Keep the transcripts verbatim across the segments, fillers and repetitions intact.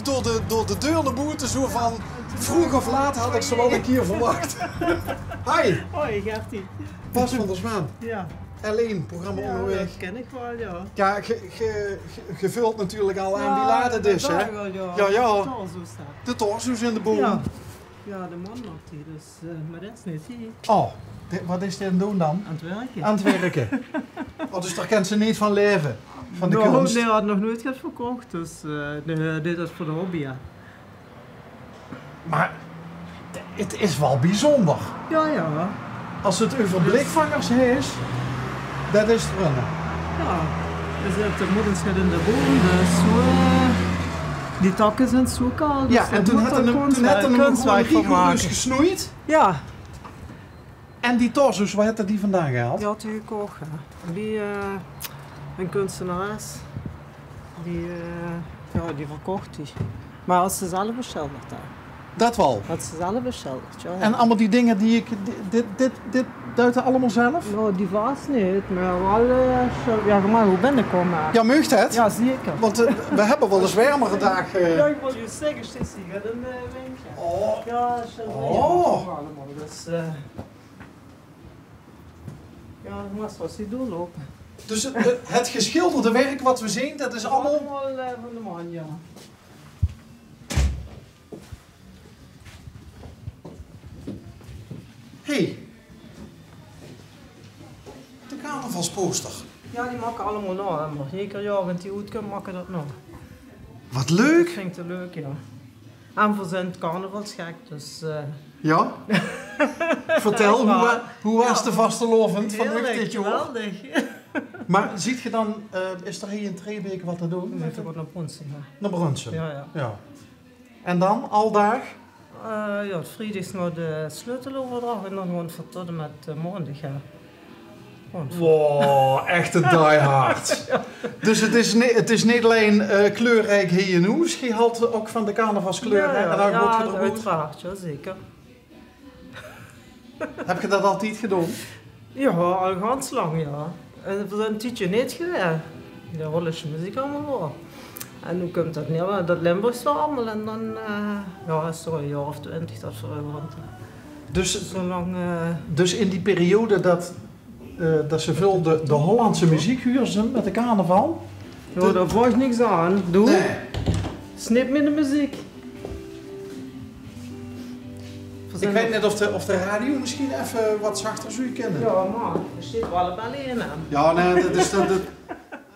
Door de, door de deur nao boete, zoe van: vroeg of laat had ik ze wel een kier verwacht. Hi! Hoi, Gertie. Bas van der Zwaan. Ja. L1, programma Onderweg. Ja, dat ken ik wel, ja. Ja, ge, ge, ge, ge vult natuurlijk al aan wie laat het is, hè? Ja, ja. De torso's in de boom. Ja. Ja, de man maakt die, dus, eh, maar dat is niet die. Oh, wat is die aan het doen dan? Aan het werken. Aan het werken. Oh, dus daar kent ze niet van leven, van de kunst? Nee, hij had nog nooit get verkocht, dus, eh, nee, hij deed dat voor de hobby, ja. Maar het is wel bijzonder. Ja, ja. Als het over blikvangers is, dat is het runnen. Ja, dus het moet een schillende boom, dus zo, eh, die takken zijn zo kaal. Ja, en toen had hij hem, toen had hij hem een rigoureus gesnoeid. Ja. En die torso's, waar had hij die vandaan gehaald? Die had hij gekocht, ja. Die, eh, een kunstenares, die, eh, ja, die verkocht die. Maar had ze zelf beschilderd, hè. Dat wel? Had ze zelf beschilderd, ja. En allemaal die dingen die ik, dit, dit, dit duidt hij allemaal zelf? Nou, die vaas niet, maar wel, eh, zo, ja, maar hoe ben ik komen? Ja, mag dat? Ja, zeker. Want, eh, we hebben wel eens warmere dagen, eh. Ja, ik wil je zeggen, Sissy, gaat een, eh, windje. Oh. Ja, zo, ja, allemaal. Dus, eh, ja, ik moest wel zien doorlopen. Dus het, het, het geschilderde werk wat we zien, dat is allemaal... Allemaal, eh, van de man, ja. Hey. De carnavalsposter. Ja, die maken allemaal nog, hè, maar zeker ja, want die oetkomt, maken dat nog. Wat leuk. Dat vind ik te leuk, ja. En we zijn carnavalsgek, dus, eh. Ja? Vertel, hoe wa-, hoe was de vastelaovend van uch dit jaar? Heerlijk, geweldig. Maar ziet ge dan, eh, is er hier in Treebeke wat te doen? Nee, we gaan naar Brunssum, ja. Naar Brunssum? Ja, ja. Ja. En dan, aldaag? Eh, ja, vriedigs nog de sleuteloverdracht en dan gewoon tot en met, eh, maandag, ja. Gewoon. Wow, echte diehards. Ja. Dus het is ni-, het is niet alleen, eh, kleurrijk hie in hoes, ge haalt ook van de carnavalskleuren, ja, ja, en dan ja, wordt gedroomd. Uiteraard, ja, zeker. Hebt ge dat altijd gedaan? Ja, al gans lang, ja. En we zijn een tijdje niet geweest. De Hollandse muziek allemaal wel. En nu komt dat niet, maar dat Limburgs wel allemaal. En dan, eh, ja, is er een jaar of twintig dat we want, eh, dus, zolang, eh, dus in die periode dat, eh, dat ze veel de, de Hollandse muziek huurden met de carnaval, ja, dat was niks aan. Doe. Nee. Snip met de muziek. Ik weet niet of de, of de radio misschien even wat zachter zou kunnen. Ja, maar er zit wel een bel in aan. Ja, nee, dat is, dat, dat,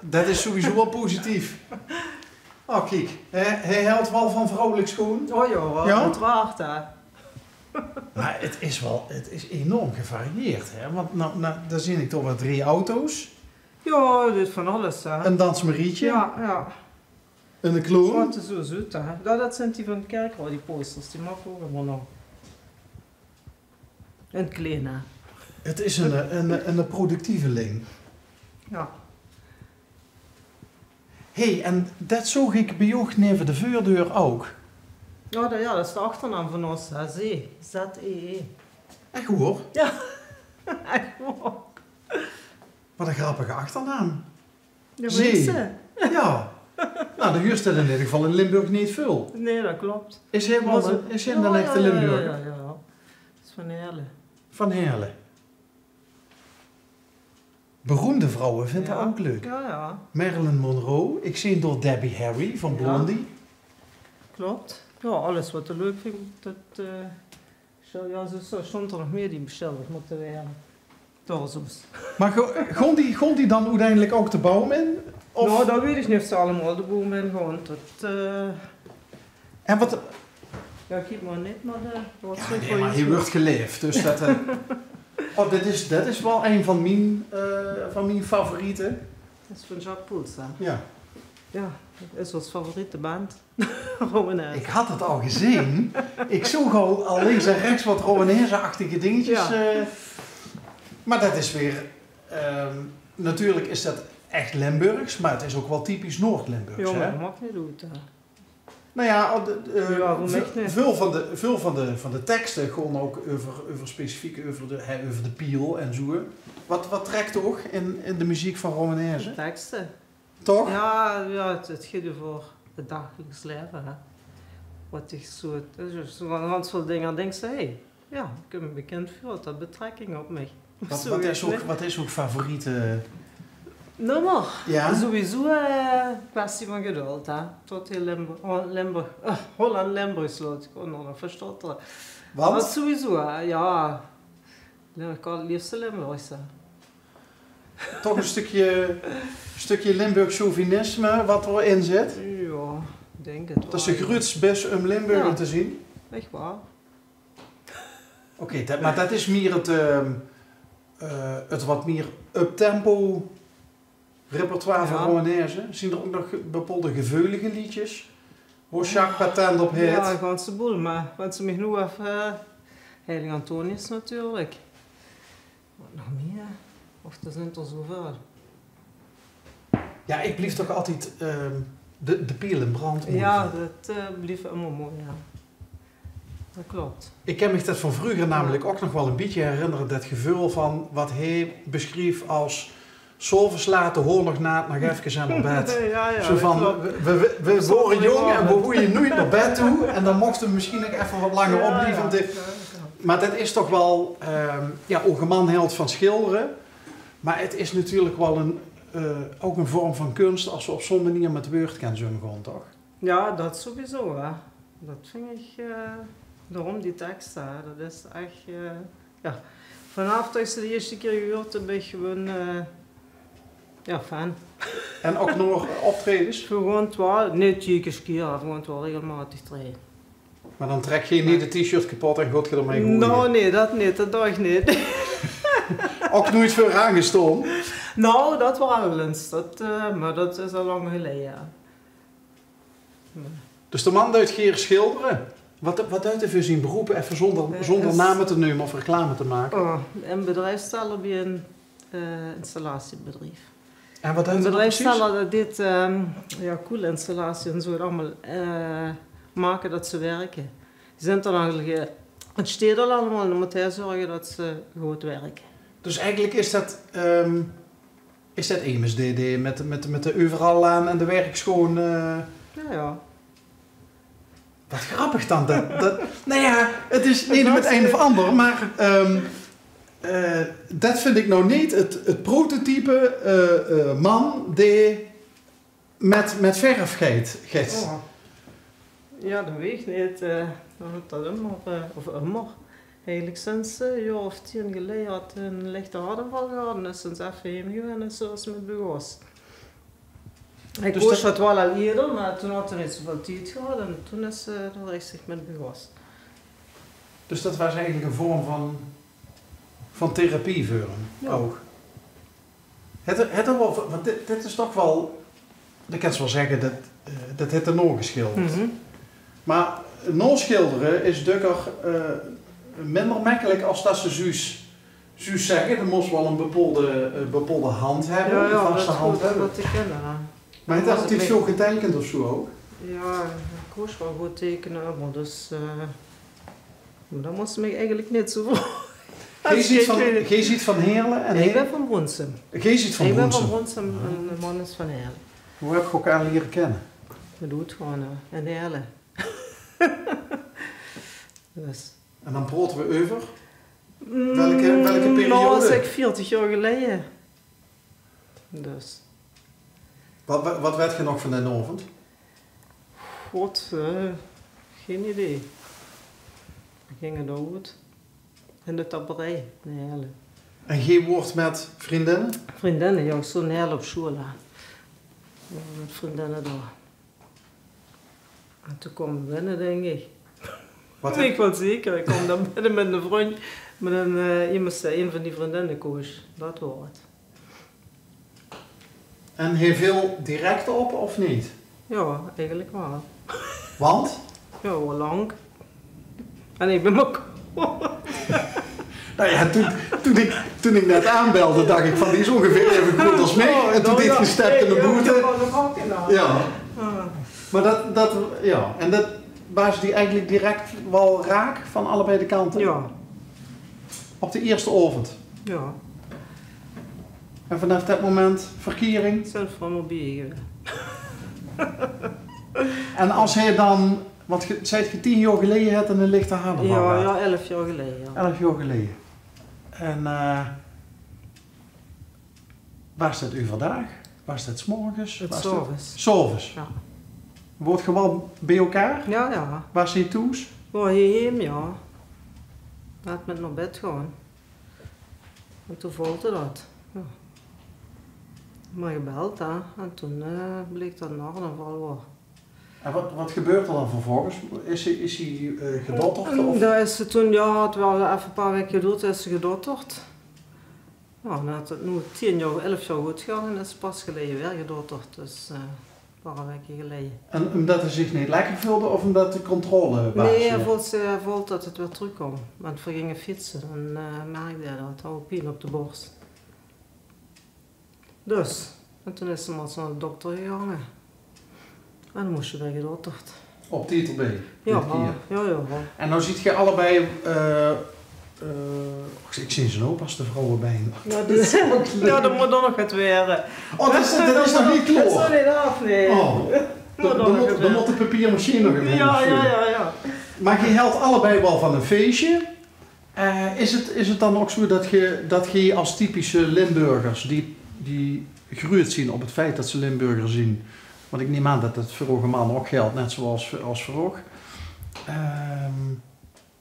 dat is sowieso wel positief. Oh, kijk, hij, hij houdt wel van vrouwelijk schoon. Oh ja, ja? Het waard, hè. Maar het is wel, het is enorm gevarieerd, hè? Want nou, nou, daar zie ik toch wel drie auto's. Ja, dit van alles, hè. Een dansmarietje. Ja, ja. En de clown? Wat is zo zoet, hè? Ja, dat zijn die van Kerkraad, die posters. Die mag ik ook allemaal nog. En klein, hè? Het is een, een, een productieveling. Ja. Hey, en dat zoog ik bij uch neven de veurdeur ook. Ja, dat, ja, dat is de achternaam van ons, hè. Zee. Z E E. Echt hoor? Ja, echt hoor. Wat een grappige achternaam. Zee. Ja. Nou, de huurste in ieder geval in Limburg niet veel. Nee, dat klopt. Is hij wel een, is hij dan echt een Limburger? Ja, ja, ja, ja. Dat is van Heerlen. Van Heerlen. Beroemde vrouwen vindt hij ook leuk. Ja, ja. Marilyn Monroe. Ik zie door Debbie Harry van Blondie. Klopt. Ja, alles wat hij leuk vindt, dat, eh, zo, ja, zo, zo stond er nog meer die besteld moeten worden. Torso's. Maar go-, gaan die, gaan die dan uiteindelijk ook de boom in? Of? Nou, dat weet ik niet of ze allemaal de boom in gaan. Dat, eh, en wat? Ja, kijk maar niet, maar de, wat... Ja, nee, maar hier wordt geleefd, dus dat, eh, oh, dit is, dat is wel een van mijn, eh, van mijn favorieten. Dat is van Jacques Poels, hè? Ja. Ja, dat is ons favoriete band. Romaneske. Ik had het al gezien. Ik zoog al, al links en rechts wat Romaneske-achtige dingetjes, eh, maar dat is weer, ehm, natuurlijk is dat echt Limburgs, maar het is ook wel typisch Noord-Limburgs, hè? Ja, maar dat maakt niet uit, hè. Nou ja, de, de, eh, ja, ve-, veel van de, veel van de, van de teksten gaan ook over, over specifiek over de, hè, over de piel en zo. Wat, wat trekt toch in, in de muziek van Romaneske? De teksten. Toch? Ja, ja, het, het gaat over het dagelijks leven, hè. Wat ich zoe, dus zoe van 'n ganse väöl dinger dinks se, hé, jao, ich kin mich bekind veule, dat haet betrekking op mich. Wat, wat is ouch, wat is ouch favoriete nummer? Jao? Sowieso, eh, kwestie van geduld, hè. Tot hiel Limburg, oh, Limburg, eh, Holland Limburgs laot. Ich kós nog verstottere. Want? Wat sowieso, hè, jao. Lim-, ich kan 't leefste Limburgs, hè. Toch e stökske, stökske Limburgs chauvinisme wat d'r in zit? Jao, dink 't waal, jao. Dat se gruuets bis um Limburger te zien? Jao, ech waal. Oké, dat, mer dat is mier 't, ehm, eh, 't wat mier uptempo repertoire van Rowanèse. Zien d'r ouch nog ge-, bepaalde geveulige leedjes wo Sjaak patent op haet? Jao, 'n ganse boel, mer wen se mich noe effe, eh, Heilig Antonius natuurlik. Wat nog mier? Of d'r zint d'r zoeväöl. Jao, ich blief toch altied, ehm, de, de piel in brand moeite. Jao, dat, eh, blief ummer mooi, jao. Dat klop. Ich kin mich dat van vreuger namelik ouch nog waal e bietje herinnere, dat geveul van wat hae beschreef es 's aoves laat, de hoor nog naat, nog efkes en nao bed. Jao, jao, dat klop. Zoe van, we, we, we wore jóng en we hoofde noeit nao bed toe en dan mochte we mesjiens nog effe wat langer opblieve. Jao, jao. Mer dat is toch waal, ehm, jao, ouch 'ne man hilt van sjildere. Mer 't is natuurlik waal 'n, eh, ouch 'n vorm van kuns es se op zoe'n meneer mit wäörd kins umgaon, toch? Jao, dat sowieso, hè. Dat vin ich, eh, daorum die tekste, hè. Dat is ech, eh, jao. Vanaaf dat ich ze de ierste kier gehuurd höb, bön ich gewoon, eh, jao, fan. En ouch nog optraejes? Veur gewoon twal-, neet eder kier, veur gewoon twal regelmaotig traeje. Mer dan trèk geer neet 't T-shirt kepot en gaot geer d'r mei goeaje? Noe, nae, dat neet, dat doon ich neet. Ouch noeit veuraan gestaon? Noe, dat waal ins. Dat, eh, mer dat is al lang geleje, jao. Dus de man deit gaer sjildere. Wat, wat deit 'r veur zien beroep? Effe zónger, zónger name te neume of reclame te make. Oh, 'ne bedriefsteller bie 'n, eh, installatiebedrief. En wat deit 'r dan precies? 'Ne bedriefsteller, dat deit, ehm, jao, koelinstallatie en zoe allemaol, eh, make dat ze wirke. Die zint dan eigelik, eh, 't steit al allemaol, dan mót hae zörge dat ze good wirke. Dus eigelik is dat, ehm, is dat emes dae, dae mit, mit, mit de euveral aan en de wirk sjoon, eh, jao, jao. Wat grappig dan, dat, dat, noe jao, 't is neet mit ein of anger, mer, ehm, eh, dat vin ich noe neet 't, 't prototype, eh, eh, man dae mit, mit verf geit, geit. Oh. Jao, dat weit ich neet. Eh, dan höb ich dat ummer, eh, of ummer. Eigelik sinds, eh, e jaor of tien geleje haet 'r 'ne lichte hartaanval gehad en is sinds effe heem gewaes en is d'r mit begós. Hae koos dat waal al ierder, mer toen haet 'r neet zoeväöl tied gehad en toen is, eh, d'r rechtstreeks mit begós. Dus dat waas eigelik 'n vorm van, van therapie veur häöm ouch. Haet 'r, haet 'r waal, want dit, dit is toch waal, dat kins se waal zègke, dat, eh, dat haet 'r naogesjilderd. Mer naosjildere is dökker, eh, minder mekkelik es dat se zuus, zuus zègke. D'r mós waal 'n bepaolde, eh, bepaolde hand höbbe, 'n vaste hand höbbe. Jao, jao, dat is good, dat te kinne, hè. Mer haet 'r altied väöl geteikend of zoe ouch? Jao, ich kós waal good teikene, mer dus, eh, mer dan mós se mich eigelik neet zoe vraoge. Geer zeet van, geer zeet van Heerle en... Nae, ich bön van Bronsum. Geer zeet van Bronsum. Ich bön van Bronsum en de man is van Heerle. Wie höb geer elkaar liere kinne? V'r doon 't gewoon, eh, in Heerle. Dus. En dan praote v'r euver welke, welke periode? Noe, zèk veertig jaor geleje. Dus. Wat, wat, wat weit geer nog van daen aovend? God, eh, gein idee. V'r ginge dao oet. In de tapperij, 'n hele. En geer waort mit vriendinne? Vriendinne, jao, ich zoot 'n hele op sjool, hè. Jao, mit vriendinne dao. En toen kaom ich binne, dink ich. Wat... Weit ich waal zeker. Ich kaom dao binne mit 'ne vrundj, mit 'n, eh, emes, eh, ein van die vriendinne koos. Dat waor 't. En hae veel direct op, of neet? Jao, eigelik waal. Want? Jao, waal lank. En ich bön mer kort. Noe jao, toen, toen ich, toen ich net aanbelde, dach ich van, die is óngeveer eve groot es mich. Oh, en toen deeg geer stepke nao boete. Jao. Mer dat, dat, jao. En dat waas die eigelik direct waal raak van allebei de kante? Jao. Op de ierste aovend? Jao. En vanaaf dat moment verkiering? Zelf van mobiel. En es hae dan Want ge, zeet ge tien jaor geleje het 'n lichte hartaanval gehad? Ja, elf jaor geleje, ja. Elf jaor geleje. En, eh, waas det euverdaag? Waas det 's morges? 's Aoves. 's Aoves? Ja. Waort ge waal bie-ein? Ja, ja. Waas ge thoes? Waor hie heem, ja. Had mit nao bed gaon. En toen volgde det. Ja. Mer gebeld, hè. En toen, eh, bleek det 'n hartaanval waor. En wat, wat gebeurt er dan vervolgens? Is hij, is hij, eh, gedotterd, of? Dao is ze toen, ja, het waor effe 'n paar waeke gedotterd, is ze gedotterd. Ja, dan had het noe tien jaor, elf jaor good gegange en is ze pas geleje weer gedotterd. Dus, eh, 'n paar waeke geleje. En omdat hij zich niet lekker voelde of omdat de controle baas weer? Nee, hij voelde, hij voelde dat het weer terugkwam. Want we gingen fietsen en, eh, merkde hij dat. Hij had pien op de borst. Dus, en toen is ze mer ins nao de dokter gegange. En dan mós ze weer gedotterd. Op Tieterbee, ja, dit keer? Ja, ja. En noe ziet ge allebei, eh, eh, och, ik zeen ze noe pas, de vrouwebein. Ja, det is ouk leuk. Ja, det mót ouk nog get waere. Oh, det is, det is nog niet klaor? Det is nog niet aaf, nee. Oh, dan mót, dan mót de papiermachine nog even. Ja, ja, ja, ja. Maar ge helt allebei wel van een feestje. Eh, is het, is het dan ouk zo dat ge, dat ge als typische Limburgers, die, die gruued zien op het feit dat ze Limburger zien, want ik neem aan dat dat veur oge man ouk geldt, net zoals veur, als veur oog, ehm,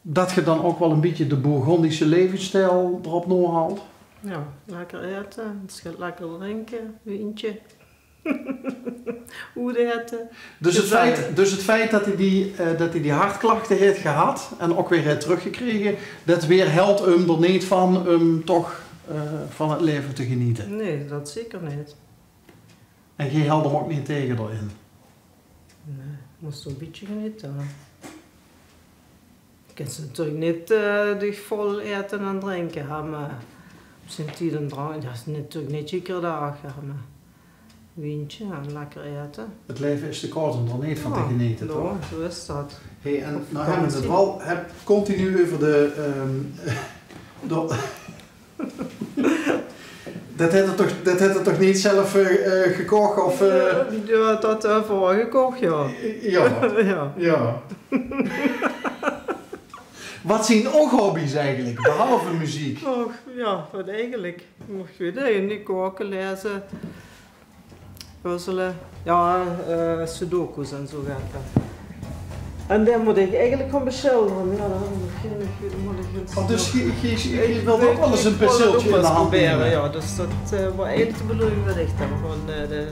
dat ge dan ouk wel een bietje de Bourgondische levensstijl d'rop naohalt? Ja, lekker aete, lekker drinke, wientje. Oede hette. Dus het feit, dus het feit dat hij die, eh, dat hij die hartklachten heeft gehad en ook weer heeft teruggekregen, dat weerhelt hem er niet van om toch, eh, van het leven te genieten? Nee, dat zeker niet. En geej helt hem ook niet tegen daarin? Nee, mós toch een bietje genieten, hè. Kins se natuurlik neet, eh, dich vol aete en drinke, hè, mer op zien tied en drank, det is natuurlik neet eder daag, hè, mer wientje en lekker aete. Het leven is te kort om er niet van te genieten, toch? Ja, zo is det. Hey, en nou hebben we het wel, heb, continu over de, ehm, door, Det het er toch, det het er toch niet zelf, eh, eh, gekocht of, eh? Ja, det het er veur gekocht, ja. Ja. Ja. Ja. Wat zien oog hobby's eigenlijk, behalve muziek? Och, ja, wat eigenlijk? Mocht je weten, niet koken, lezen, puzzelen. Ja, eh, sudoku's en zo gaat det. En dan moet ik eigenlijk gaan beschilderen. Ja, dan moet ik, dan moet ik... Oh, dus je, je, je wilt ook wel eens een penseeltje in de hand nemen? Ja, dus det, eh, waas eigenlijk de bedoeling det ik dan gewoon, eh, de